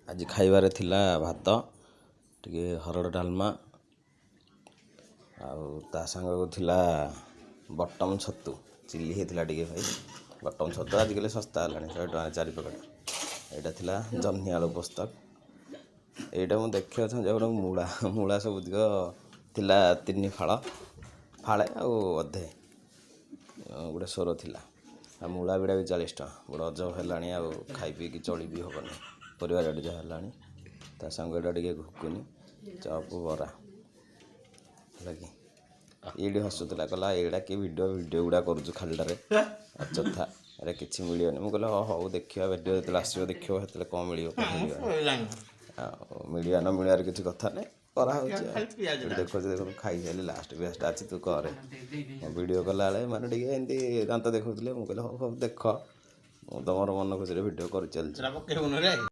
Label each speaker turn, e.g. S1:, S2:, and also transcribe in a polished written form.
S1: ଆଜି ଖାଇବାରେ ଥିଲା ଭାତ, ଟିକେ ହରଡ଼ ଡାଲମା, ଆଉ ତା ସାଙ୍ଗକୁ ଥିଲା ବଟମ ଛତୁ ଚିଲି ହେଇଥିଲା ଟିକେ ଭାଇ। ବଟମ ଛତୁ ଆଜିକାଲି ଶସ୍ତା ହେଲାଣି, 100 ଟଙ୍କା 4 ପ୍ୟାକେଟ୍। ଏଇଟା ଥିଲା ଜହ୍ନି ଆଳୁ ପୋସ୍ତକ। ଏଇଟା ମୁଁ ଦେଖିବାକୁ ଚାହୁଁଛି ଗୋଟେ ମୂଳା। ମୂଳା ସବୁତିକ ଥିଲା 3 ଫାଳ, ଫାଳେ ଆଉ ଅଧେ ଗୋଟେ ସୋର ଥିଲା। ଆଉ ମୂଳା ବିଡ଼ା ବି 40 ଟଙ୍କା। ବଡ଼ ଅଜବ ହେଲାଣି, ଆଉ ଖାଇ ପିଇକି ଚଳି ବି ହେବନି, ପରିବା ରେଟ୍ ଯାହା ହେଲାଣି। ତା ସାଙ୍ଗ ଏଇଟା ଟିକେ ଘୁଗୁନି, ଚପ୍, ବରା, ହେଲା କି। ଏଇଠି ହସୁଥିଲା, କହିଲା, "ଏଇଟା କି ଭିଡ଼ିଓ ଭିଡ଼ିଓ ଗୁଡ଼ା କରୁଛୁ ଖାଲିଟାରେ ଅଯଥା, ଏଟା କିଛି ମିଳିବନି।" ମୁଁ କହିଲି, "ହଁ, ହଉ, ଦେଖିବା। ଭିଡ଼ିଓ ଯେତେବେଳେ ଆସିବ ଦେଖିବ, ସେତେବେଳେ କ'ଣ ମିଳିବ, କ'ଣ ମିଳିବନି।" ଆଉ ମିଳିବା ନ ମିଳିବାର କିଛି କଥା ନାହିଁ, କରାହେଉଛି। ଆଉ ଏଠି ଦେଖୁଛି, ଦେଖନ୍ତୁ, ଖାଇସାରିଲି, ଲାଷ୍ଟ ପିଆଜଟା ଅଛି, ତୁ କରେ। ମୁଁ ଭିଡ଼ିଓ କଲାବେଳେ ମାନେ ଟିକେ ଏମିତି ଦାନ୍ତ ଦେଖାଉଥିଲେ। ମୁଁ କହିଲି, "ହଉ ହଉ, ଦେଖ।" ମୁଁ ତ ମୋର ମନ ଖୁସିରେ ଭିଡ଼ିଓ କରିଚାଲିଛି।
S2: ପକେଇବୁନୁ ରେ।